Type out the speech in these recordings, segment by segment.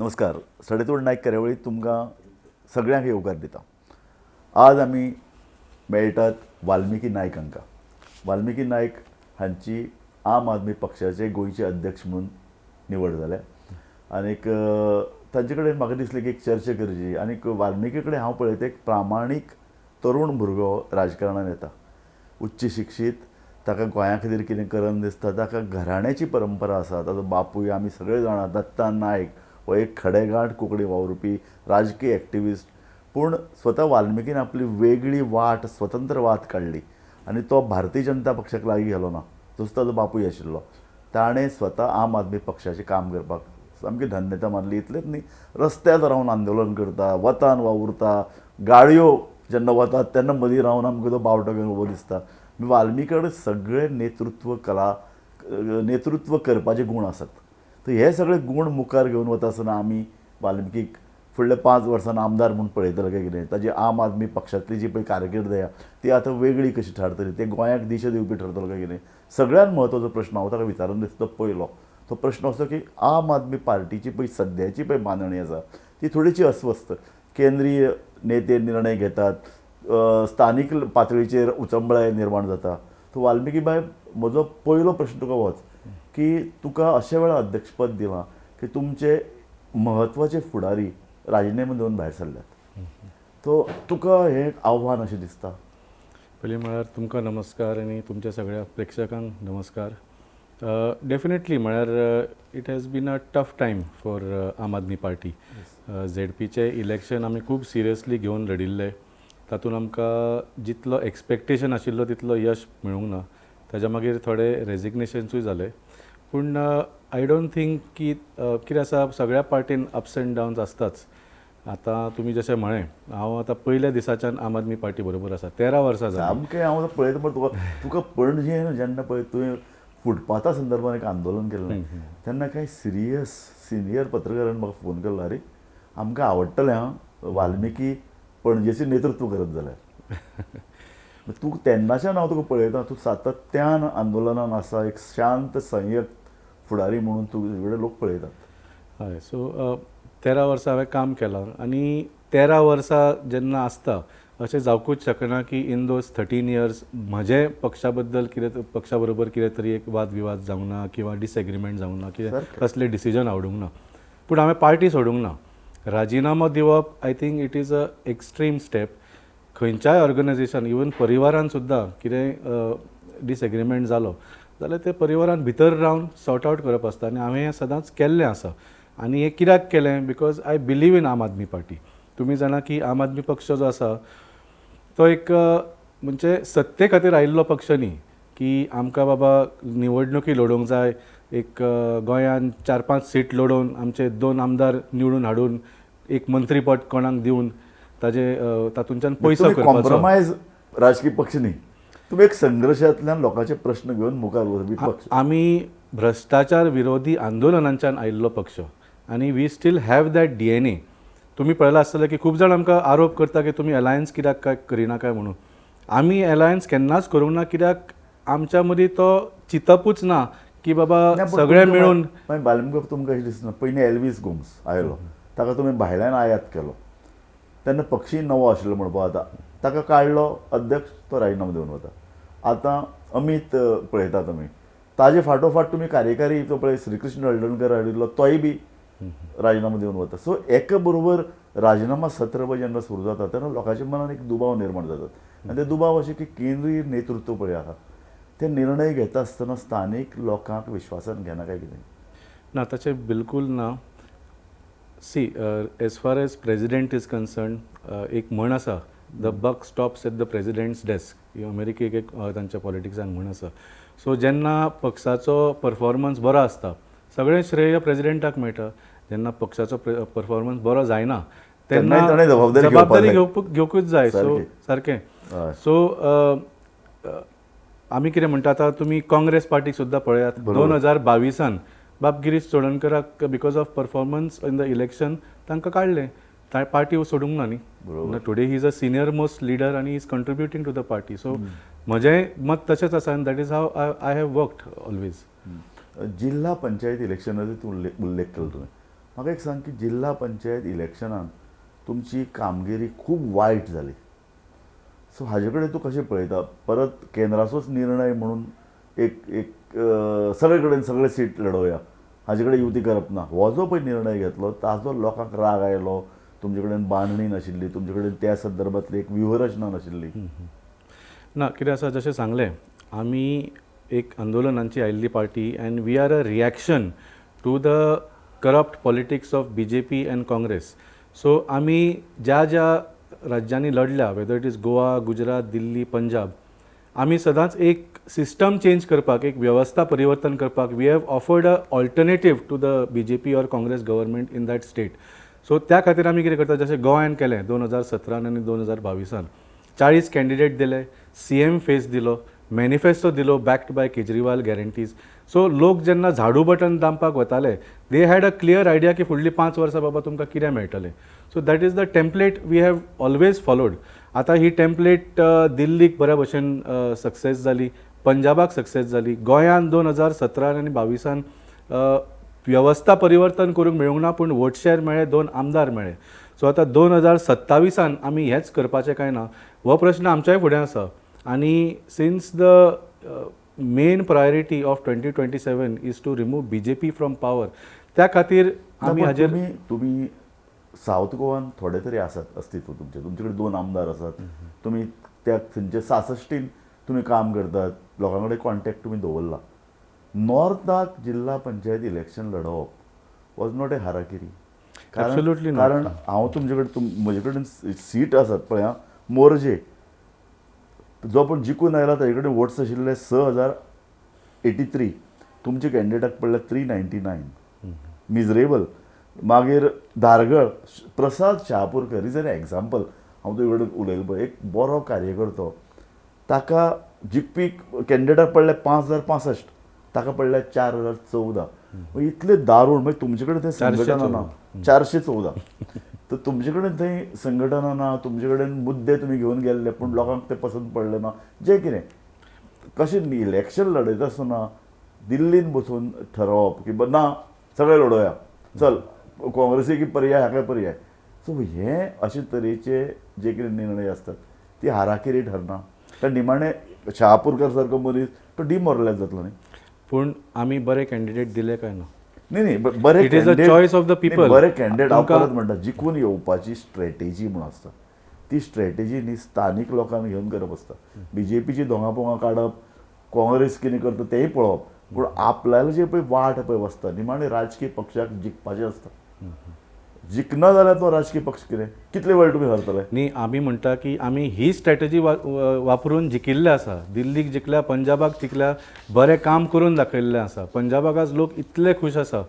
नमस्कार. सडेतोड नायक कार्यावळीत तुमकां सगळ्यांक येवकार दिता. आज आमी मेळटात वाल्मिकी नायक हांकां. वाल्मिकी नायक हांची आम आदमी पक्षाचे गोंयचे अध्यक्ष म्हणून निवड जाल्या आनीक तांचे कडेन म्हाका दिसलें की एक चर्चा करची. आनीक वाल्मिकी कडेन हांव पळयता एक प्रामाणीक तरूण भुरगो राजकारणान येता, उच्च शिक्षीत, ताका गोंया खातीर कितें करन दिसता, ताका घराण्याची परंपरा आसा. ताजो बापूय आमी सगळे जाणा, दत्ता नायक हो एक खडेगांठ कोंकणी वावुरपी राजकीय एक्टिविस्ट. पूण स्वता वाल्मिकीन आपली वेगळी वाट, स्वतंत्र वाट काडली आनी तो भारतीय जनता पक्षाक लागीं गेलो ना, जसो ताजो बापूय आशिल्लो. ताणें स्वता आम आदमी पक्षाचें काम करपाक सामकी धन्यता मानली. इतलेंच न्ही, रस्त्यार रावन आंदोलन करता, वतान वावुरता, गाडयो जेन्ना वतात तेन्ना मदीं रावन आमकां तो बावटो घेवन उबो दिसता. वाल्मिकी कडेन सगळे नेतृत्व कला, नेतृत्व करपाचे गूण आसात. तर हे सगळे गूण मुखार घेवन वता आसतना आमी वाल्मिकीक फुडल्या 5 वर्सांन आमदार म्हूण पळयतले काय कितें? ताजी आम आदमी पक्षांतली जी पळय कारकीर्द आहा ती आतां वेगळी कशी थारतली, ते गोंयाक दिशा दिवपी ठरतलो काय कितें? सगळ्यांत म्हत्वाचो प्रश्न हांव ताका विचारून दिसता पयलो तो प्रश्न असो की आम आदमी पार्टीची पळय सद्याची पळय बांदणी आसा ती थोडीशी अस्वस्थ. केंद्रीय नेते निर्णय घेतात, स्थानीक पातळीचेर उचंबळाय निर्माण जाता. तो वाल्मिकी बाब, म्हजो पयलो प्रश्न तुका होच की तुका अशा वेळार अध्यक्षपद दिलां की तुमचे म्हत्वाचे फुडारी राजिनामे दिवन भायर सरल्यात, तो तुका हें आव्हान अशें दिसता? पयलीं म्हळ्यार तुमकां नमस्कार आनी तुमच्या सगळ्या प्रेक्षकांक नमस्कार. डेफिनेटली म्हळ्यार it has been a tough time for Aam Aadmi party. झेडपीचें इलेक्शन आमी खूब सिरियसली घेवन लडिल्ले, तातूंत आमकां जितलो एक्सपेक्टेशन आशिल्लो तितलो यश मेळूंक ना. ताच्या मागीर थोडे रेजिग्नेशन्सूय जाले. पूण I don't think की कितें आसा, सगळ्या पार्टीन अप्स एंड डावन्स आसताच. आतां तुमी जशें म्हळें, हांव आतां पयल्या दिसाच्यान आम आदमी पार्टी बरोबर आसा, 13 वर्सां जालीं. सामकें हांव पळयता पण तुका तुका पणजे जेन्ना पळय तुवें फुटपाथा संदर्भात एक आंदोलन केल्लें तेन्ना कांय सिरियस सिनियर पत्रकारान म्हाका फोन केलो, अरे आमकां आवडटलें आं वाल्मिकी पणजेचें नेतृत्व करत जाल्यार. तूं तेन्नाच्यान हांव तुका पळयता, तूं सातत्यान आंदोलनान आसा, एक शांत संयत फुडारी म्हणून तूं सगळे लोक पळयतात. हय, सो 13 वर्सां हांवें काम केलां आनी 13 वर्सां जेन्ना आसता अशें जावकूच शकना की इन those 13 years म्हजें पक्षा बद्दल कितें, पक्षा बरोबर कितें तरी एक वाद विवाद जावंक ना किंवा डिसएग्रीमेंट जावंक ना, कितें कसलें डिसिजन आवडूंक ना. पूण हांवें पार्टी सोडूंक ना. राजिनामो दिवप I think it is a extreme step. खंयच्याय ऑर्गनायझेशन, इवन परिवारान सुद्दां कितेंय डिसएग्रीमेंट जालो जाल्यार ते परिवारान भितर रावन सॉर्ट आवट करप आसता आनी हांवें हें सदांच केल्लें आसा. आनी हें कित्याक केलें, because I believe in Aam Aadmi party. तुमी जाणा की आम आदमी पक्ष जो आसा तो एक म्हणजे सत्ते खातीर आयिल्लो पक्ष न्ही की आमकां बाबा निवडणुकी लडोवंक जाय, एक गोंयान 4-5 सीट लडोवन आमचे 2 आमदार निवडून हाडून एक मंत्रीपद कोणाक दिवन ताजे तातूंच्यान पयसो करपाचो. कॉम्प्रोमायज राजकीय पक्ष न्ही, तुमी एक संघर्शांतल्यान लोकांचे प्रश्न घेवन मुखार वचपी पक्ष. आमी भ्रश्टाचार विरोधी आंदोलनांच्यान आयिल्लो पक्ष आनी we still have that DNA. तुमी पळयलां आसतलें की खूब जाण आमकां आरोप करता की तुमी अलायन्स कित्याक काय करिना काय म्हणून. आमी अलायन्स केन्नाच करूंक ना, कित्याक आमच्या मदीं तो चिंतपूच ना की बाबा सगळे मेळून. मागीर बालमबाब तुमकां अशें दिसना, पयलीं एल्वीस गोम्स आयलो, ताका तुमी भायल्यान आयात केलो, तेन्ना पक्षी नवो आशिल्लो म्हणपा जाता, ताका काडलो अध्यक्ष, तो राजिनामो दिवन वता. आतां अमीत पळयता तुमी, ताजे फाटोफाट तुमी कार्यकारी तो पळय श्रीकृष्ण हळदणकर हाडिल्लो, तोय बी राजिनामो दिवन वता. सो एका बरोबर राजिनामा सत्र पळय जेन्ना सुरू जाता तेन्ना लोकांच्या मनान एक दुबाव निर्माण जातात आनी ते दुबाव अशे की केंद्रीय नेतृत्व पळय आहा ते निर्णय घेता आसतना स्थानीक लोकांक विश्वासान घेना काय कितें? ना, तशें बिलकूल ना. See, as far as president is concern, एक म्हण आसा, the buck stops at the president's desk. ही अमेरिकेक एक तांच्या पॉलिटिक्सान म्हण आसा. सो जेन्ना पक्षाचो परफॉर्मन्स बरो आसता सगळें श्रेय प्रेजिडेंटाक मेळटा, जेन्ना पक्षाचो परफॉर्मन्स बरो जायना तेन्ना जबाबदारी घेवकूच जाय. सो सारकें. सो आमी कितें म्हणटा, आतां तुमी काँग्रेस पार्टीक सुद्दां पळयात, 2022 बाब Girish चोडणकराक because of performance in the election तांकां काडलें, पार्टी सोडूंक ना न्ही. Today he is a senior most leader आनी is contributing to the party. So म्हजें मत तशेंच आसा आनी that is how I have worked always. जिल्हा पंचायत इलेक्शनाचो उल्लेख केलो तुवें, म्हाका एक सांग की जिल्हा पंचायत इलेक्शनान तुमची कामगिरी खूब वायट जाली. सो हाजे कडेन तूं कशें पळयता? परत केंद्राचोच निर्णय म्हणून एक एक सगळे कडेन सगळे सीट लढोवया, हाजे कडेन युती करप ना, हो जो पळय निर्णय घेतलो ताजो लोकांक राग आयलो. तुमचे कडेन बांदणी नाशिल्ली, तुमचे कडेन त्या संदर्भातली एक व्यूहरचना नाशिल्ली. ना, कितें आसा, जशें सांगलें, आमी एक आंदोलनांची आयिल्ली party and we are a reaction to the corrupt politics of BJP and Congress. So आमी ज्या ज्या राज्यांनी लढल्या, whether it is Goa, Gujarat, Delhi, Punjab, आमी सदांच एक सिस्टम चेंज करपाक, एक वेवस्था परिवर्तन करपाक we have offered a alternative to the BJP or Congress government in that state. So त्या खातीर आमी कितें करता, जशें गोंयान केलें 2017 आनी 2022, 40 कॅन्डिडेट दिले, सीएम फेस दिलो, मॅनिफेस्टो दिलो backed by Kejriwal guarantees. So लोक जेन्ना झाडू बटन दामपाक वताले, they had a clear idea की फुडलीं 5 वर्सां बाबा तुमकां कितें मेळटलें. So that is the template we have always followed. आतां ही टेम्पलेट दिल्लीक बऱ्या भशेन सक्सेस जाली, पंजाबाक सक्सेस जाली. गोंयान 2017 आनी 22 वेवस्था परिवर्तन करूंक मेळूंक ना, पूण वोट शेअर मेळ्ळे, दोन आमदार मेळ्ळे. सो आतां 2027 आमी हेंच करपाचें काय ना हो प्रश्न आमच्याय फुडें आसा. आनी since the main priority of 2027 is to remove BJP from power, त्या खातीर आमी हाजेर तुमी तुमी सावथ गोवान थोडे तरी आसात अस्तित्व तुमचें, तुमचे कडेन दोन आमदार आसात, तुमी त्या थंयचे सासश्टीन तुमी काम करतात, लोकां कडेन कॉन्टेक्ट तुमी दवरला. नॉर्थाक जिल्हा पंचायत इलेक्शन लढोवप was not a harakiri? Absolutely not. कारण हांव तुमचे कडेन, म्हजे कडेन सीट आसात पळय आं, मोरजे जो पण जिखून आयला ताजे कडेन वोट्स आशिल्ले 6083, तुमचे कॅन्डिडेटाक पडले 399, मिजरेबल. मागीर धारगळ, प्रसाद शहापूरकर is an example, हांव तुजे कडेन उलयलो पळय, एक बरो कार्यकर्तो, ताका जिखपी कॅन्डिडेटाक पडले 5065, ताका पडले 4014. इतले दारूण. मागीर तुमचे कडेन तें संघटना ना, 414. तर तुमचे कडेन थंय संघटना ना, तुमचे कडेन मुद्दे तुमी घेवन गेल्ले पूण लोकांक ते पसंत पडले ना. जें कितें कशें इलेक्शन लढयता आसतना दिल्लीन बसून ठरोवप की ना सगळे लढोवया, चल काँग्रेसीक पर्याय, हाका पर्याय. सो हे अशे तरेचे जे कितें निर्णय आसतात ती हाराकिरी ठरना, कारण निमाणें शहापूरकर सारको मनीस तो डिमोरलायज जातलो न्ही. पूण आमी बरे कॅन्डिडेट दिले काय ना? न्ही न्ही, बरे It is a choice of the people. बरे कॅन्डिडेट, हांव परत म्हणटा, जिखून येवपाची स्ट्रॅटेजी म्हूण आसता, ती स्ट्रॅटेजी न्ही स्थानीक लोकांक घेवन करप आसता. बीजेपीची धोंगा पोंगा काडप, काँग्रेस कितें करता तेंय पळोवप, पूण आपल्याला जे पळय वाट पळय वचता, निमाणें राजकीय पक्षाक जिखपाचें आसता. जिखना जाल्यार तो राजकीय पक्ष कितें, कितले वेळ तुमी हरतले? न्ही, आमी म्हणटा की आमी ही स्ट्रॅटेजी वापरून जिखिल्ले आसा. दिल्लीक जिखल्या, पंजाबाक जिखल्या, बरें काम करून दाखयल्लें आसा. पंजाबाक आज लोक इतले खूश आसा.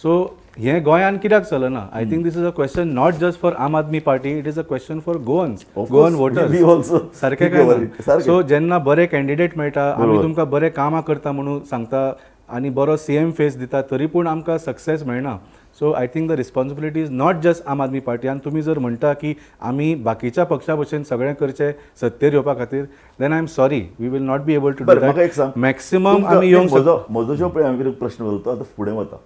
सो हें गोंयान कित्याक चलना? I think this is a question not just for Aam Aadmi Party, it is a question for Goans, Goan voters. सारकें काय? सो जेन्ना बरे कॅन्डिडेट मेळटा, आमी तुमकां बरें कामां करता म्हणून सांगता आनी बरो सीएम फेस दिता, तरी पूण आमकां सक्सेस मेळना. So I think the responsibility is not just Aam Aadmi Party. आनी तुमी जर म्हणटा की आमी बाकीच्या पक्षा भशेन सगळें करचें सत्तेर येवपा खातीर, then I am sorry, we will not be able to do that. Maximum आमी येवंक म्हजो जो पळय हांवें प्रश्न करता, आतां फुडें वता,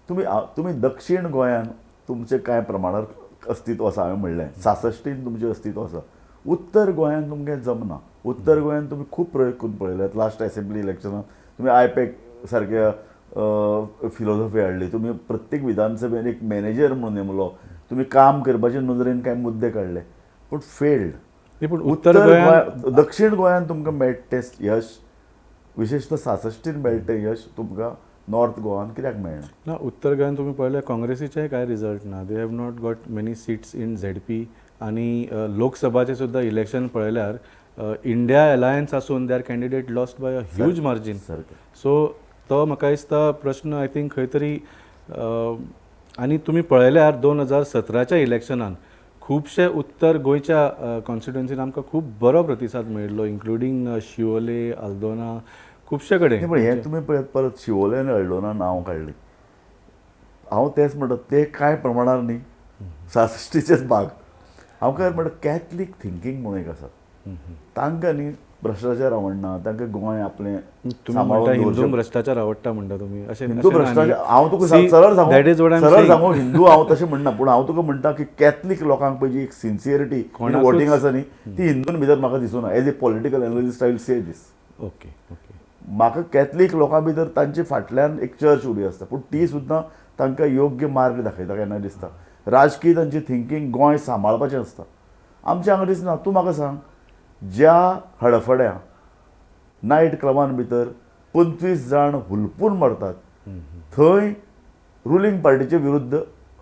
तुमी तुमी दक्षीण गोंयान तुमचें कांय प्रमाणार अस्तित्व आसा, हांवें म्हणलें सासश्टीन तुमचें अस्तित्व आसा. उत्तर गोंयान तुमकां जमना. उत्तर गोंयान तुमी खूब प्रयोग करून पळयल्यात. लास्ट एसेंब्ली इलेक्शनान तुमी आयपॅक सारक्या फिलोसॉफी हाडली, तुमी प्रत्येक विधानसभेन एक मॅनेजर म्हणून नेमलो, तुमी काम करपाचे नदरेन कांय मुद्दे काडले, पूण फेल्ड. पूण उत्तर गोंय, दक्षीण गोंयान तुमकां मेळटा तें यश, विशेशतः सासश्टीन मेळटा तें यश तुमकां नॉर्थ गोवान कित्याक मेळना? ना, उत्तर गोंयान तुमी पळयल्यार काँग्रेसीचेय कांय रिजल्ट ना. They have not got many seats in ZP. आनी लोकसभाचें सुद्दां इलेक्शन पळयल्यार इंडिया अलायन्स आसून their candidate lost by a huge margin. So तो म्हाका दिसता प्रश्न I think खंय तरी. आनी तुमी पळयल्यार 2017च्या इलेक्शनान खुबशे उत्तर गोंयच्या कॉन्स्टिट्युएन्सीन आमकां खूब बरो प्रतिसाद मेळिल्लो, इन्क्लुडींग शिवोले, आल्दोना, खुबशे कडेन. पूण हें तुमी पळयात, परत शिवोले आनी अल्दोना नांव काडली, हांव तेंच म्हणटा, ते कांय प्रमाणार न्ही सासश्टीचेच भाग. हांव काय म्हणटा, कॅथलीक थिंकींग म्हणून एक आसा तांकां न्ही. भ्रश्टाचार आवडना, तांकां गोंय आपलें. तुमी हिंदू भ्रश्टाचार आवडटा म्हणटा तुमी? अशें हिंदू भ्रश्टाचार हांव तुका सरळ सांगू, सरळ सांगू, हिंदू हांव तशें म्हणना, पूण हांव तुका म्हणटा की कॅथलीक लोकांक पळय जी एक सिन्सियरिटी वोटींग आसा न्ही, ती हिंदून भितर म्हाका दिसना. As a political analyst I will say this. Okay okay. म्हाका कॅथलीक लोकां भितर तांचे फाटल्यान एक चर्च उबी आसता, पूण ती सुद्दां तांकां योग्य मार्ग दाखयता केन्ना दिसता. राजकीय तांची थिंकींग गोंय सांबाळपाचें आसता. आमच्या हांगा दिसना. तूं म्हाका सांग, ज्या हडफड्या नायट क्लबान भितर 25 जाण हुलपून मरतात, थंय रुलींग पार्टीचे विरुद्ध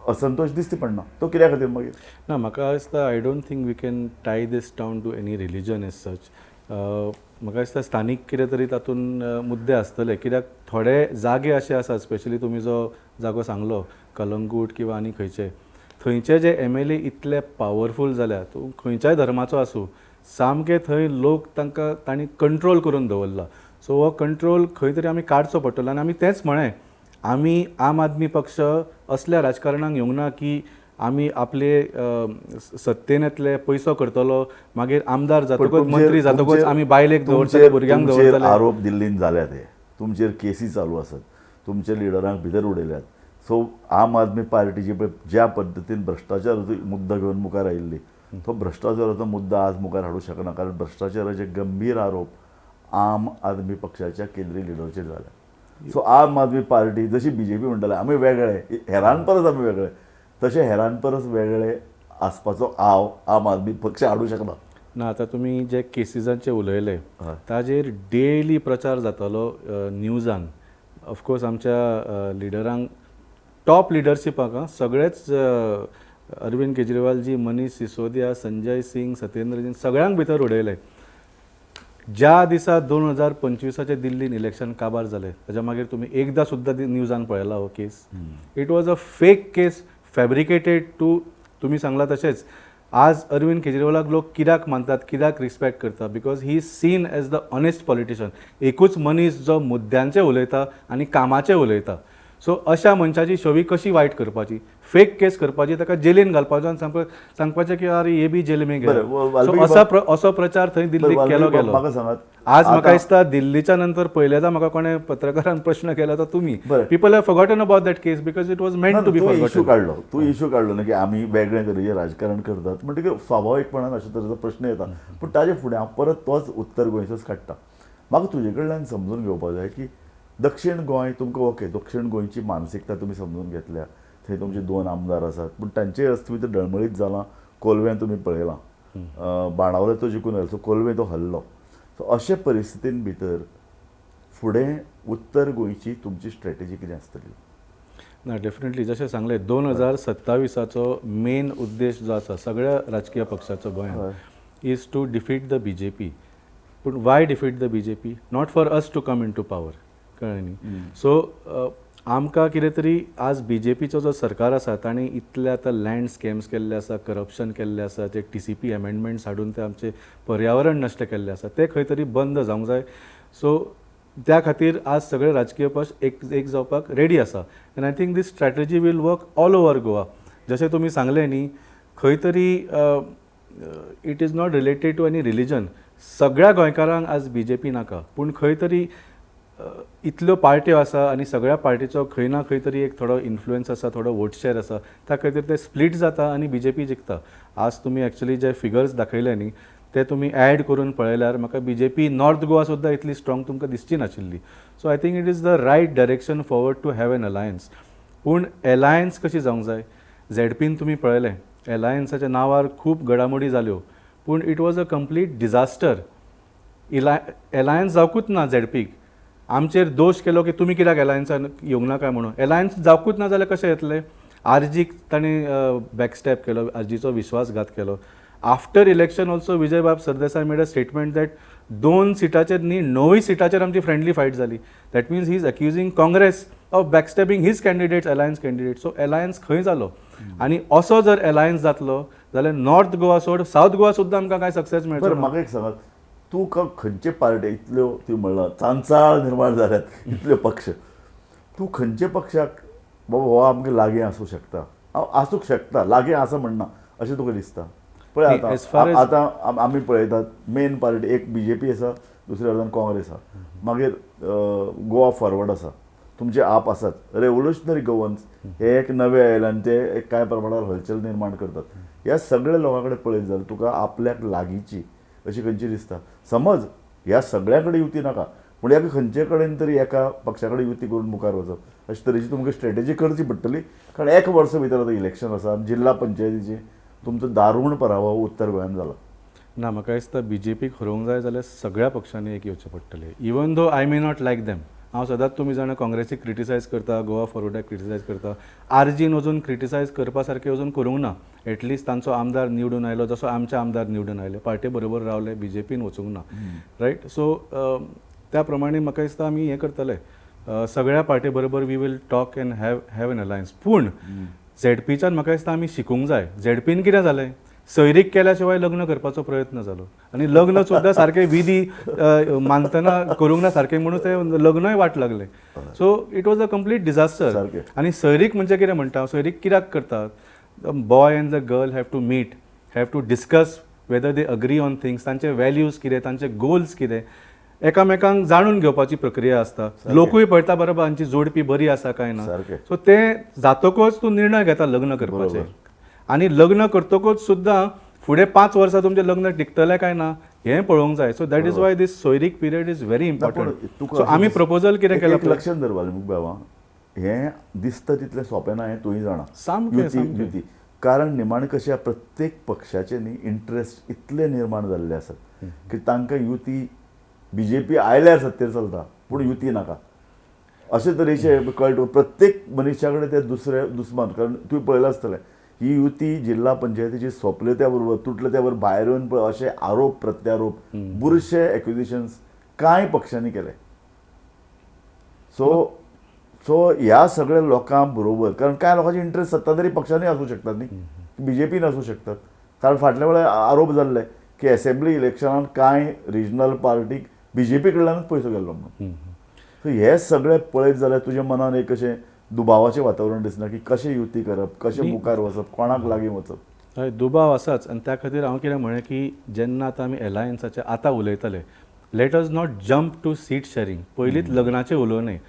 असंतोष दिसती पडना, तो कित्या खातीर मागीर? ना, म्हाका दिसता I don't think we can tie this down to any religion as such. म्हाका दिसता स्थानीक कितें तरी तातूंत मुद्दे आसतले, कित्याक थोडे जागे अशे आसात, स्पेशली तुमी जो जागो सांगलो कलंगूट किंवा आनी खंयचे, थंयचे जे MLA इतले पावरफूल जाल्या, तूं खंयच्याय धर्माचो आसूं, सामके थंय लोक तांकां तांणी कंट्रोल करून दवरला. सो हो कंट्रोल खंय तरी आमी काडचो पडटलो. आनी आमी तेंच म्हळें, आमी आम आदमी पक्ष असल्या राजकारणाक येवंक ना की आमी आपले सत्तेन येतले, पयसो करतलो, मागीर आमदार जातकच मंत्री जातकच आमी बायलेक दवरतले, भुरग्यांक दवरतले. आरोप दिल्लीन जाल्या ते, तुमचेर केसी चालू आसात, तुमचे लिडरांक भितर उडयल्यात. सो आम आदमी पार्टीची ज्या पद्दतीन भ्रश्टाचाराचो मुद्दो घेवन मुखार आयिल्ली, तो भ्रश्टाचाराचो मुद्दो आज मुखार हाडूंक शकना, कारण भ्रश्टाचाराचे गंभीर आरोप आम आदमी पक्षाच्या केंद्रीय लिडरचेर जाल्या. सो आम आदमी पार्टी जशी बीजेपी म्हणटाले आमी वेगळे, हेरां परस आमी वेगळे, तशें हेरां परस वेगळे आसपाचो आव आम आदमी पक्ष हाडूंक शकना. ना, आतां तुमी जे केसीजांचे उलयले ताजेर डेली प्रचार जातालो न्यूजान. ऑफकोर्स आमच्या लिडरांक, टॉप लिडरशिपाक सगळेच, अरविंद केजरीवालजी, मनीष सिसोदिया, संजय सिंग, सत्येंद्र जैन, सगळ्यांक भितर उडयले. ज्या दिसा 2025 दिल्लीन इलेक्शन काबार जालें, ताच्या मागीर तुमी एकदां सुद्दां न्यूजान पळयला हो case. It was a fake case, fabricated to. तुमी सांगला तशेंच आज अरविंद केजरीवालाक लोक कित्याक मानतात, कित्याक रिस्पेक्ट करता, because he is seen as the honest politician. एकूच मनीस जो मुद्द्यांचे उलयता आनी कामाचें उलयता. सो अशा मनशाची छवी कशी वायट करपाची, फेक केस करपाची, ताका जेलीन घालपाचो आनी सांगपाचें की अरे ये बी जेल में गेला. असो प्रचार थंय दिल्लीक केलो गेलो. आज म्हाका दिसता दिल्लीच्या नंतर पहिल्यांदा म्हाका कोणें पत्रकारान प्रश्न केला तो तुमी. People have forgotten about that case because it was meant to be forgotten. Issue काडलो, तूं इशू काडलो न्ही की आमी वेगळे तरेचें राजकारण करतात, म्हणटकीर स्वाभाविकपणान अशे तरेचो प्रश्न येता. पूण ताजे फुडें हांव परत तोच उत्तर गोंयचोच काडटा. म्हाका तुजे कडल्यान समजून घेवपाक जाय की दक्षिण गोंय तुमकां ओके, दक्षिण गोंयची मानसिकता तुमी समजून घेतल्या, थंय तुमचे 2 आमदार आसात, पूण तांचें अस्तित्व डळमळीत जालां. कोलवें तुमी पळयलां, बाणावले तो जिखून आयलो, सो कोलवें तो हल्लो. सो अशे परिस्थितीन भितर फुडें उत्तर गोंयची तुमची स्ट्रेटजी कितें आसतली? ना, डेफिनेटली जशें सांगलें, 2027 मेन उद्देश जो आसा सगळ्या राजकीय पक्षाचो गोंयांत is to defeat the BJP. पूण why defeat the BJP? Not for us to come into power, कळ्ळें न्ही? सो आमकां कितें तरी आज बीजेपीचो जो सरकार आसा ताणें इतले आतां लँड स्कॅम्स केल्ले आसा, करप्शन केल्लें आसा, ते TCP amendments हाडून ते आमचें पर्यावरण नश्ट केल्लें आसा, तें खंय तरी बंद जावंक जाय. सो त्या खातीर आज सगळे राजकीय पक्ष एक जावपाक रेडी आसा. And I think this strategy will work all over Goa. जशें तुमी सांगलें न्ही, खंय तरी it is not related to any religion. सगळ्या गोंयकारांक आज बीजेपी नाका, पूण खंय तरी इतल्यो पार्ट्यो आसा आनी सगळ्या पार्टीचो खंय ना खंय तरी एक थोडो इन्फ्लुयन्स आसा, थोडो वोट शेर आसा, त्या खातीर ते स्प्लीट जाता आनी बीजेपी जिखता. आज तुमी एक्चुअली जे फिगर्स दाखयले न्ही ते तुमी एड करून पळयल्यार म्हाका बीजेपी नॉर्थ गोवा सुद्दां इतली स्ट्रॉंग तुमकां दिसची नाशिल्ली. So I think it is the right direction forward to have an alliance. पूण एलायन्स कशी जावंक जाय, झेडपीन तुमी पळयलें एलायन्साच्या नांवार खूब घडामोडी जाल्यो, पूण it was a complete disaster. Alliance जावकूच ना झेडपीक. आमचेर दोश केलो की तुमी कित्याक एलायन्सान येवंक ना काय म्हणून. एलायन्स जावकूच ना जाल्यार कशें येतलें? आरजीक ताणें बॅकस्टॅप केलो, आरजीचो विश्वासघात केलो. After election also Vijay Bab Sardesai made a statement that 2 सिटाचेर न्ही 9 सिटाचेर आमची फ्रेंडली फायट जाली. That means he is accusing Congress of backstabbing his candidates, alliance candidate. So alliance खंय जालो? आनी असो जर एलायन्स जातलो जाल्यार नॉर्थ गोवा सोड सावथ गोवा सुद्दां आमकां कांय सक्सेस मेळचो. म्हाका एक सांगात, तूं खंयचे पार्टी इतल्यो तूं म्हणला चांचाळ निर्माण जाल्यात इतल्यो पक्ष, तूं खंयचे पक्षाक बाबा हो आमकां लागीं आसूं शकता, आसूंक शकता, लागीं आसा म्हणना अशें तुका दिसता? पळय आतां आतां आमी पळयतात मेन पार्टी एक बीजेपी आसा, दुसऱ्या अर्दान काँग्रेस आसा, मागीर गोवा फॉरवर्ड आसा, तुमचे आप आसात, रेव्होल्युशनरी गोवन्स हे एक नवे आयले आनी ते एक कांय प्रमाणात हलचल निर्माण करतात. ह्या सगळ्या लोकां कडेन पळयत जाल्यार तुका आपल्याक लागींची अशी खंयची दिसता? समज ह्या सगळ्या कडेन युती नाका, पूण एका खंयचे कडेन तरी एका पक्षा कडेन युती करून मुखार वचप अशे तरेची तुमकां स्ट्रेटजी करची पडटली. कारण एक वर्सा भितर आतां इलेक्शन आसा, जिल्हा पंचायतीचे तुमचो दारूण पराभव उत्तर गोंयांत जाला. ना, म्हाका दिसता बीजेपीक हरोवंक जाय जाल्यार सगळ्या पक्षांनी एक येवचें पडटलें. Even though I may not like them, हांव सदांच तुमी जाणा काँग्रेसीक क्रिटिसायज करता, गोवा फॉरवर्डाक क्रिटिसायज करता, आरजीन अजून क्रिटिसायज करपा सारकें अजून करूंक ना. एटलिस्ट तांचो आमदार निवडून आयलो, जसो आमचे आमदार निवडून आयले, पार्टे बरोबर रावले, बीजेपीन वचूंक ना, रायट. सो त्या प्रमाणे म्हाका दिसता आमी हें करतले, सगळ्या पार्टे बरोबर we will talk and have an alliance. पूण झेडपीच्यान म्हाका दिसता आमी शिकूंक जाय. झेडपीन कितें जालें, सैरीक केल्या शिवाय लग्न करपाचो प्रयत्न जालो आनी लग्न सुद्दां सारकें विधी मानतना करूंक ना सारकें, म्हणून तें लग्नय वाट लागलें. So it was a complete disaster. आनी सैरीक म्हणजे कितें म्हणटा, सैरीक कित्याक करतात? Boy and the girl have to meet, have to discuss whether they agree on things, तांचे वॅल्यूज कितें, तांचे गोल्स कितें, एकामेकांक जाणून घेवपाची प्रक्रिया आसता. लोकूय पळयता बरोबर हांची जोडपी बरी आसा काय ना. सो तें जातकच तूं निर्णय घेता लग्न करपाचें. आनी लग्न करतकच सुद्दां फुडें 5 वर्सां तुमचें लग्न टिकतलें काय ना हें पळोवंक जाय. So that is why this सोयरीक period is very important. So आमी प्रपोजल कितें केलां, लक्षात धर वाल्मिक बाबा, हें दिसता तितलें सोंपें ना हें तूंय जाणा. सामकें. कारण निमाणें कशें प्रत्येक पक्षाचे न्ही इंट्रस्ट इतले निर्माण जाल्ले आसात की तांकां युती बीजेपी आयल्यार सत्तेर चलता पूण युती नाका अशे तरेचे कळटा. प्रत्येक मनीशा कडेन ते दुसरे दुस्मान. कारण तुवें पळयलां आसतलें ही युती जिल्हा पंचायतीची सोंपले त्या बरोबर तुटले त्या बरोबर भायर येवन पळय अशे आरोप प्रत्यारोप बुरशे एक्विजिशन्स कांय पक्षांनी केले. सो सो ह्या सगळ्या लोकां बरोबर, कारण कांय लोकांचे इंट्रस्ट सत्ताधारी पक्षांनी आसूं शकतात न्ही, बीजेपीन आसूं शकतात. कारण फाटल्या वेळार आरोप जाल्ले की एसेंब्ली इलेक्शनान कांय रिजनल पार्टीक बीजेपी कडल्यानूच पयसो गेल्लो म्हणून. सो हे सगळे पळयत जाल्यार तुज्या मनान एक अशें दुबावाचें वातावरण दिसना की कशें युती करप, कशें मुखार वचप, कोणाक लागीं वचप. हय, दुबाव आसाच. आनी त्या खातीर हांव कितें म्हणें की जेन्ना आतां आमी एलायन्साचें आतां उलयतले, let us not jump to seat sharing. पयलींच लग्नाचें उलोवं न्हय,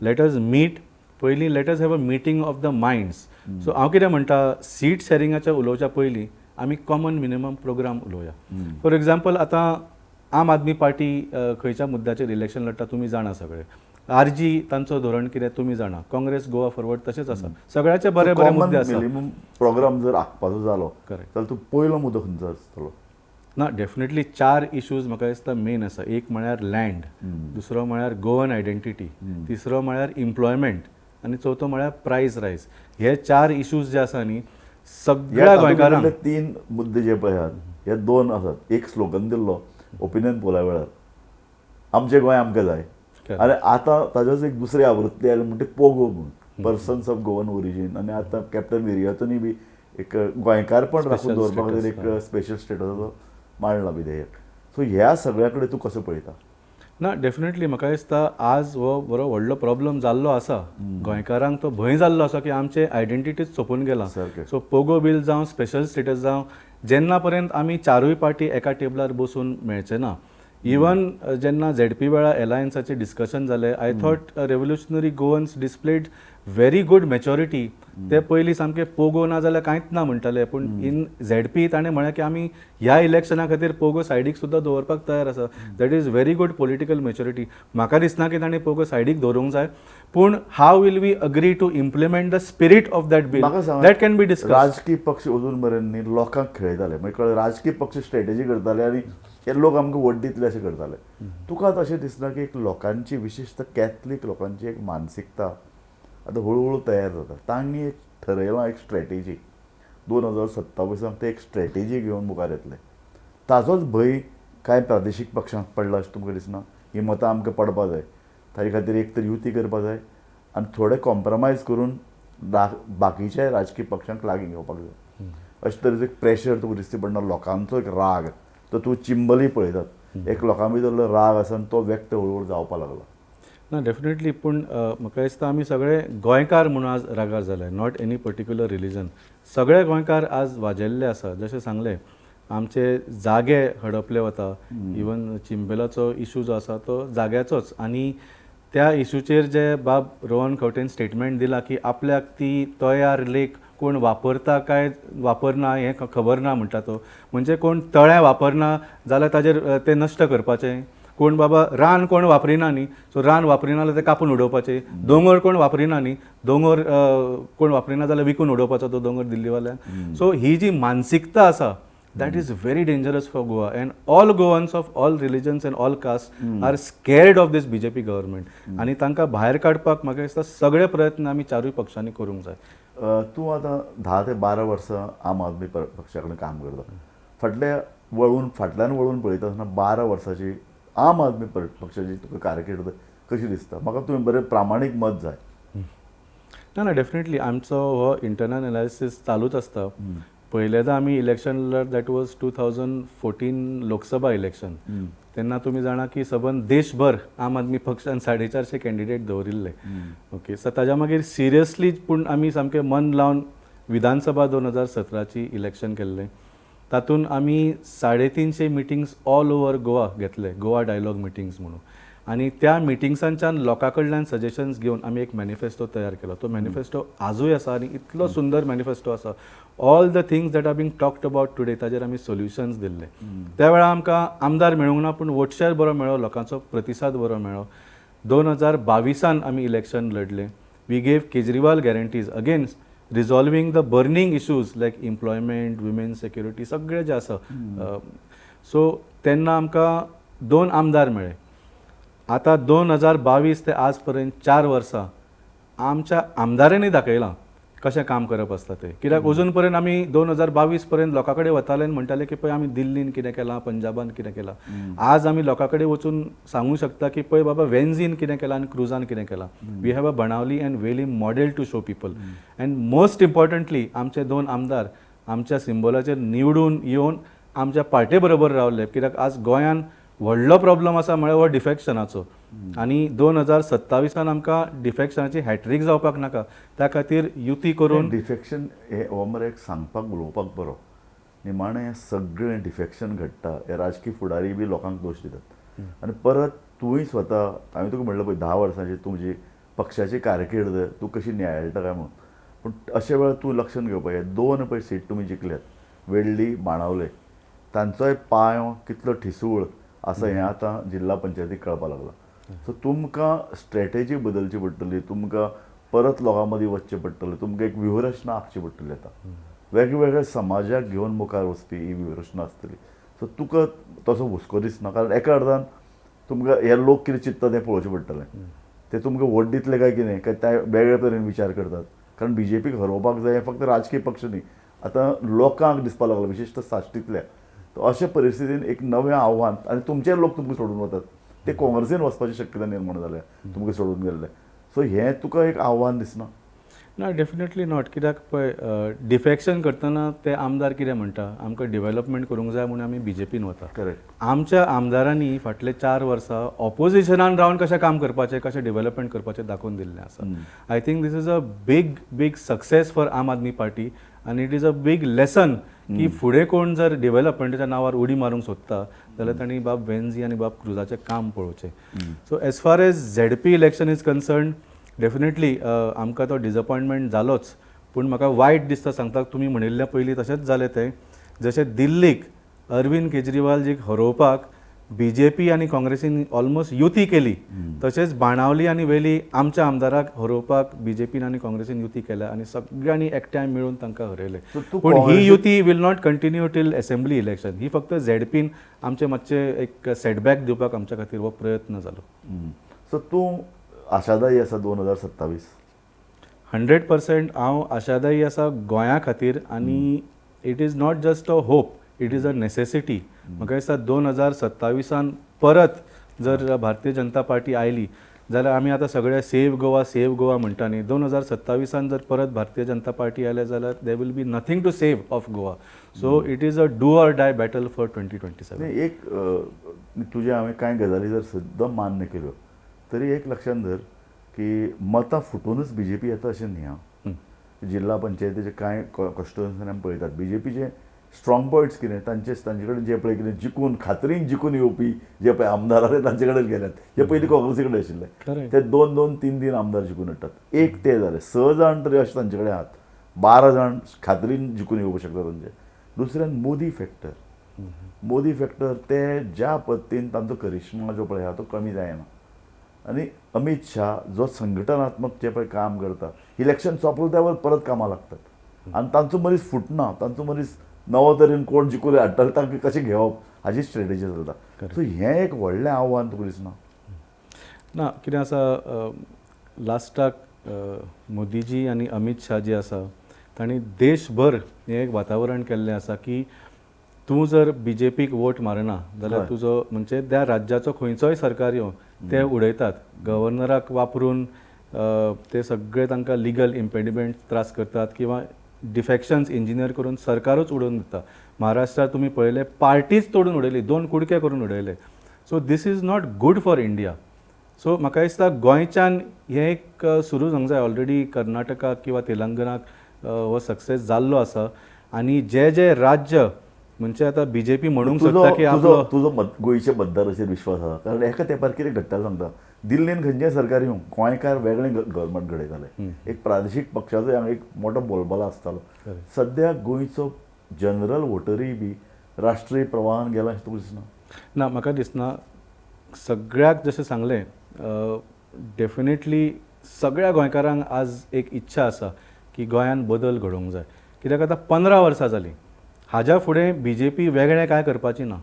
let us meet पयलीं, let us have a meeting of the minds. So हांव कितें म्हणटा, सीट शॅरिंगाचें उलोवच्या पयलीं आमी कॉमन मिनिमम प्रोग्राम उलोवया. फॉर एग्जाम्पल, आतां आम आदमी पार्टी खंयच्या मुद्द्याचेर इलेक्शन लढटा तुमी जाणा सगळे, आरजी तांचो धोरण कितें तुमी जाणा, काँग्रेस गोवा फॉरवर्ड तशेंच आसा, सगळ्याचे बरे बरे मुद्दे आसा. मिनिमम प्रोग्राम जर आंखपाचो जालो जाल्यार तूं पयलो मुद्दो खंयचो आसतलो? ना, डेफिनेटली 4 इश्यूज म्हाका दिसता मेन आसा. एक म्हळ्यार लँड, दुसरो म्हळ्यार गोवन आयडेंटिटी, तिसरो म्हळ्यार इम्प्लॉयमेंट आनी चवथो म्हळ्यार प्रायस रायज. हे 4 इश्यूज जे आसा न्ही सगळ्या गोंयकारांक. 3 मुद्दे जे पळय आहात हे 2 आसात. एक स्लोगन दिल्लो ओपिनियन पोला वेळार, आमचें गोंय आमकां जाय. आनी आतां ताजोच एक दुसरी आवृत्ती आयली म्हणटा पोगो म्हूण, पर्सन्स ऑफ गोवन ओरिजीन. आनी आतां कॅप्टन विरियातोनी बी एक गोंयकारपण राखून दवरपा खातीर एक स्पेशल स्टेटसाचो मांडला विधेयक. सो ह्या सगळ्या कडेन तूं कसो पळयता? ना, डेफिनेटली म्हाका दिसता आज हो बरो व्हडलो प्रॉब्लम जाल्लो आसा गोंयकारांक. तो भंय जाल्लो आसा की आमचे आयडेंटिटीच सोंपून गेला. सो पोगो बील जावं, स्पेशल स्टेटस जावं, जेन्ना पर्यंत आमी 4ूय पार्टी एका टेबलार बसून मेळचे ना. इवन जेन्ना झेडपी वेळार एलायन्साचें डिस्कशन जालें, I thought revolutionary Goans displayed very good maturity. ते पयलीं सामके पोगो ना जाल्यार कांयच ना म्हणटाले, पूण इन झेडपी ताणें म्हळें की आमी ह्या इलेक्शना खातीर पोगो सायडीक सुद्दां दवरपाक तयार आसा. That is very good political maturity. म्हाका दिसना की ताणें पोगो सायडीक दवरूंक जाय, पूण how will we agree to implement the spirit of that bill, that can be discuss. राजकीय पक्ष अजून मेरेन न्ही लोकांक खेळयताले, म्हणजे राजकीय पक्ष स्ट्रेटजी करताले आनी हे लोक आमकां वोट दितले अशें करताले. तुका तशें दिसना की एक लोकांची, विशेशत कॅथलीक लोकांची एक मानसिकता आतां हळू हळू तयार जाता? तांणी एक ठरयलां एक स्ट्रेटेजी, 2027 ते एक स्ट्रेटेजी घेवन मुखार येतले. ताजोच भंय कांय प्रादेशीक पक्षांक पडला अशें तुमकां दिसना? ही मतां आमकां पडपा जाय, ताजे खातीर एक तर युती करपा जाय आनी थोडे कॉम्प्रोमायज करून बाकीच्या राजकीय पक्षांक लागीं घेवपाक जाय. अशें तरेचो एक प्रेशर तुका दिसती पडना, लोकांचो एक राग, तो तूं चिंबलय पळयतात, एक लोकां भितरलो राग आसा आनी तो व्यक्त हळूहळू जावपाक लागला. ना, डेफिनेटली. पूण म्हाका दिसता आमी सगळे गोंयकार म्हणून आज रागार जाले, not any particular religion. सगळे गोंयकार आज वाजेल्ले आसा. जशें सांगलें, आमचे जागे हडपले वता. इवन चिंबेलाचो इशू जो आसा तो जाग्याचोच, आनी त्या इशूचेर जे बाब रोहन खंवटेन स्टेटमेंट दिला की आपल्याक ती तयार लेक कोण वापरता काय वापरना हें खबर ना म्हणटा तो. म्हणजे कोण तळें वापरना जाल्यार ताजेर तें नश्ट करपाचें, कोण बाबा रान कोण वापरिना न्ही, सो रान वापरिना जाल्यार तें कापून उडोवपाचें, दोंगर कोण वापरिना न्ही, दोंगर कोण वापरिना जाल्यार विकून उडोवपाचो तो दोंगर दिल्लीवाल्यान. सो ही जी मानसिकता आसा that is very dangerous for Goa, and all Goans of all religions and all castes are scared of this BJP government. आनी तांकां भायर काडपाक म्हाका दिसता सगळे प्रयत्न आमी चारूय पक्षांनी करूंक जाय. तूं आतां 10 ते 12 वर्सां आम आदमी पक्षा कडेन काम करता. फाटल्या वळून फाटल्यान वळून पळयता आसतना 12 वर्सांची आम आदमी पक्षाची तुका कारकीर्द कशी दिसता? म्हाका तुवें बरें प्रामाणीक मत जाय. ना ना, डेफिनेटली आमचो हो इंटरनल एनालिसीस चालूच आसता. पहिल्यांदा आमी election that was 2014 Lok Sabha election, तेन्ना तुमी जाणा की सबंद देशभर आम आदमी पक्षान 450 कॅन्डिडेट दवरिल्ले. ओके, सो ताज्या मागीर सिरियसली पूण आमी सामकें मन लावन विधानसभा 2017ची इलेक्शन केल्लें. तातूंत आमी 350 मिटिंग्स ऑल ओवर गोवा घेतले, गोवा डायलॉग मिटिंग्स म्हणून. आनी त्या मिटिंग्सांच्यान लोकां कडल्यान सजेशन्स घेवन आमी एक मॅनिफेस्टो तयार केलो. तो मॅनिफेस्टो आजूय आसा आनी इतलो सुंदर मॅनिफेस्टो आसा. All the things that are being talked about today ताजेर आमी सोल्युशन्स दिल्ले. त्या वेळार आमकां आमदार मेळूंक ना, पूण वोट शेअर बरो मेळ्ळो, लोकांचो प्रतिसाद बरो मेळ्ळो. 2022 आमी इलेक्शन लढले. We gave Kejriwal guarantees against resolving the burning issues like employment, women security, सगळें जें आसा. सो तेन्ना आमकां 2 आमदार मेळ्ळे. आतां 2022 ते आज पर्यंत 4 वर्सां आमच्या आमदारांनी दाखयलां कशें काम करप आसता तें. कित्याक अजून पर्यंत आमी 2022 पर्यंत लोकां कडेन वताले आनी म्हणटाले की पळय आमी दिल्लीन कितें केलां, पंजाबान कितें केलां. आज आमी लोकां कडेन वचून सांगूंक शकता की पळय बाबा वेन्झीन कितें केलां आनी क्रुजान कितें केलां. We have a Benaulim and Velim model to show people. And most importantly आमचे 2 आमदार आमच्या सिंबलाचेर निवडून येवन आमच्या पार्टे बरोबर रावले. कित्याक आज गोंयान व्हडलो प्रॉब्लम आसा म्हळ्यार हो डिफेक्शनाचो, आनी 2027 आमकां डिफेक्शनाची हॅट्रीक जावपाक नाका. त्या खातीर युती करून डिफेक्शन हे हो मरे एक सांगपाक उलोवपाक बरो, निमाणें हें सगळें डिफेक्शन घडटा. हे राजकी फुडारी बी लोकांक दोश दितात. आनी परत तूंय स्वता, हांवें तुका म्हणलें पळय 10 वर्सांची तुजी पक्षाची कारकीर्द तूं कशी नियाळटा काय म्हणून, पूण अशे वेळार तूं लक्षांत घेवपाक जाय 2 पळय सीट तुमी जिखल्यात, वेळ्ळी बाणावले, तांचोय पांय कितलो ठिसूळ आसा हें आतां जिल्हा पंचायतीक कळपाक लागलां. सो तुमकां स्ट्रेटेजी बदलची पडटली, तुमकां परत लोकां मदीं वचचें पडटलें, तुमकां एक व्यूहरचना आंखची पडटली. आतां वेगवेगळ्या समाजाक घेवन मुखार वचपी ही व्यूहरचना आसतली. सो तुका तसो हुस्को दिसना, कारण एका अर्दान तुमकां हे लोक कितें चिंतता तें पळोवचें पडटलें. ते तुमकां वोट दितले काय कितें, काय ते वेगळे तरेन विचार करतात. कारण बीजेपीक हरोवपाक जाय हें फक्त राजकीय पक्ष न्ही, आतां लोकांक दिसपाक लागलां, विशेशतः साश्टींतल्या. अशे परिस्थितीन एक नवें आव्हान, आनी तुमचे लोक तुमकां सोडून वतात, ते काँग्रेसीन वचपाची शक्यता निर्माण जाल्या तुमकां सोडून गेल्ले. सो हें तुका एक आव्हान दिसना? ना, डेफिनेटली not. कित्याक पळय डिफेक्शन करतना ते आमदार कितें म्हणटा, आमकां डेव्हलपमेंट करूंक जाय म्हणून आमी बीजेपीन वता. करेक्ट. आमच्या आमदारांनी फाटले 4 वर्सां ऑपोजिशनान रावन कशें काम करपाचें, कशें डेव्हलपमेंट करपाचें दाखोवन दिल्लें आसा. I think this is a big big success for Aam Aadmi Party आनी it is a big lesson की फुडें कोण जर डेव्हलपमेंटाच्या नांवार उडी मारूंक सोदता जाल्यार तांणी बाब वेन्झी आनी बाब क्रुजाचें काम पळोवचें. So as far as ZP election is concern, definitely आमकां तो डिसअपॉयंटमेंट जालोच, पूण म्हाका वायट दिसता सांगता, तुमी म्हणिल्लें पयलीं तशेंच जालें तें. जशें दिल्लीक अरविंद केजरीवालजीक हरोवपाक बीजेपी आनी काँग्रेसीन ऑलमोस्ट युती केली, तशेंच बाणावली आनी वेली आमच्या आमदाराक हरोवपाक बीजेपीन आनी काँग्रेसीन युती केल्या आनी सगळ्यांनी एकठांय मेळून तांकां हरयले. पूण ही युती will not continue till assembly election. ही फक्त झेडपीन आमचे मातशे एक सेटबॅक दिवपाक आमच्या खातीर हो प्रयत्न जालो. सो तूं आशादायी आसा 2027? 100% हांव आशादायी आसा गोंया खातीर, आनी it is not just a hope, it is a necessity. म्हाका दिसता 2027 परत जर भारतीय जनता पार्टी आयली जाल्यार आमी आतां सगळे सेव गोवा सेव गोवा म्हणटा न्ही, 2027 जर परत भारतीय जनता पार्टी आयले जाल्यार there will be nothing to save of Goa. So it is a do or die battle for 2027. एक तुजें हांवें कांय गजाली जर सद्दां मान्य केल्यो तरी एक लक्षांत धर की मतां फुटूनच बीजेपी येता अशें न्ही. आं, जिल्हा पंचायतीचे कांय कॉन्स्टिट्युएन्सीनी आमी पळयतात बीजेपीचे स्ट्रॉंग पॉयंट्स कितें तांचे तांचे कडेन जे पळय कितें जिखून खात्रीन जिखून येवपी जे पळय आमदार आसा तांचे कडेन गेल्यात, जे पयलीं काँग्रेसी कडेन आशिल्ले ते 2 2 3 3 आमदार जिखून हाडटात. एक ते जाले 6 जाण तरी अशे तांचे कडेन आहात, 12 जाण खात्रीन जिखून येवंक शकता तांचे. दुसऱ्यान मोदी फॅक्टर, मोदी फॅक्टर ते ज्या पद्दतीन तांचो करिश्मा जो पळय आहा तो कमी जायना. आनी अमीत शाह जो संघटनात्मक जे पळय काम करता, इलेक्शन सोंपलो त्यावर परत कामां लागतात आनी तांचो मनीस फुटना, तांचो मनीस नवो तरेन कोण जिखून हाडटलो तांकां कशें घेवप हाजी स्ट्रेटजी चलता. सो हें एक व्हडलें आव्हान तुका दिसना? ना, कितें आसा, लास्टाक मोदीजी आनी अमीत शाह जे आसा तांणी देशभर हें एक वातावरण केल्लें आसा की तूं जर बीजेपीक वोट मारना जाल्यार तुजो म्हणजे त्या राज्याचो खंयचोय सरकार येवं ते उडयतात. गव्हर्नराक वापरून ते सगळे तांकां लिगल इम्पेडिमेंट त्रास करतात किंवा डिफेक्शन्स इंजिनियर करून सरकारूच उडोवन दिता. महाराष्ट्रात तुमी पळयलें पार्टीच तोडून उडयली, 2 कुडके करून उडयले. So this is not good for India. So म्हाका दिसता गोंयच्यान हें एक सुरू जावंक जाय. ऑलरेडी कर्नाटकाक किंवा तेलंगणाक हो सक्सेस जाल्लो आसा आनी जे जे राज्य म्हणजे आतां बीजेपी म्हणूंक शकता की आपलो तुजो गोंयच्या मतदाराचेर विश्वास आसा? कारण एका तेंपार कितें घडटा सांगता, दिल्लीन खंयचें सरकार येवं गोंयकार वेगळें गव्हर्मेंट घडयताले, एक प्रादेशीक पक्षाचो हांगा एक मोठो बोलबाला आसतालो. सद्या गोंयचो जनरल वोटरूय बी राष्ट्रीय प्रवाहान गेला अशें तुका दिसना? ना, म्हाका दिसना. सगळ्याक जशें सांगलें, डेफिनेटली सगळ्या गोंयकारांक आज एक इच्छा आसा की गोंयान बदल घडोवंक जाय. कित्याक आतां 15 वर्सां जालीं, हाज्या फुडें बीजेपी वेगळें कांय करपाची ना.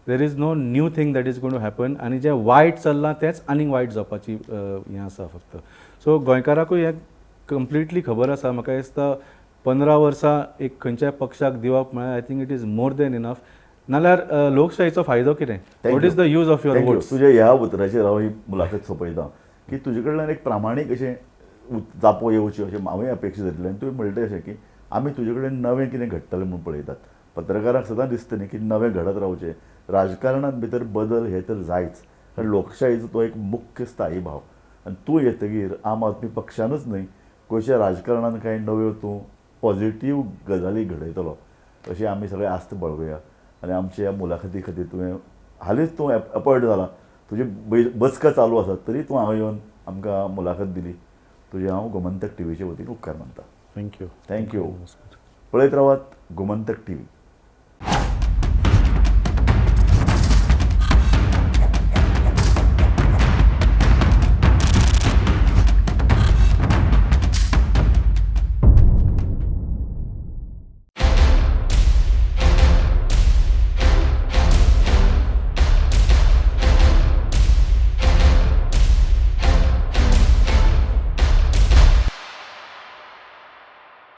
There is no new thing that is going to happen. आनी जें वायट चल्लां तेंच आनीक वायट जावपाची हें आसा फक्त. सो गोंयकाराकूय हें कंप्लिटली खबर आसा. म्हाका दिसता 15 वर्सां एक खंयच्याय पक्षाक दिवप म्हळ्यार I think it is more than enough. नाल्यार लोकशाहीचो फायदो कितें? What is the use of your votes? तुज्या ह्या उतराचेर हांव ही मुलाखत सोंपयता की तुजे कडल्यान एक प्रामाणीक अशें जापो येवच्यो अशें हांवें अपेक्षा धरिल्लें. आनी तुवें म्हणलें अशें की आमी तुजे कडेन नवें कितें घडटलें म्हूण पळयतात. पत्रकारांक सदांच दिसता न्ही की नवें घडत रावचें, राजकारणांत भितर बदल हे तर जायच, कारण लोकशाहीचो तो एक मुख्य स्थायी भाव. आनी तूं येतगीर आम आदमी पक्षानूच न्हय गोंयच्या राजकारणांत कांय नव्यो तूं पॉझिटीव गजाली घडयतलो अशी आमी सगळे आस्त बाळगुया. आनी आमच्या ह्या मुलाखती खातीर तुवें हालींच तूं अपॉयंट जाला, तुजी बसका चालू आसा तरी तूं हांगा येवन आमकां मुलाखत दिली, तुजें हांव गोमंतक टीव्हीचे वतीन उपकार मानता. Thank you. Thank you. पळयत रावात गोमंतक टीव्ही.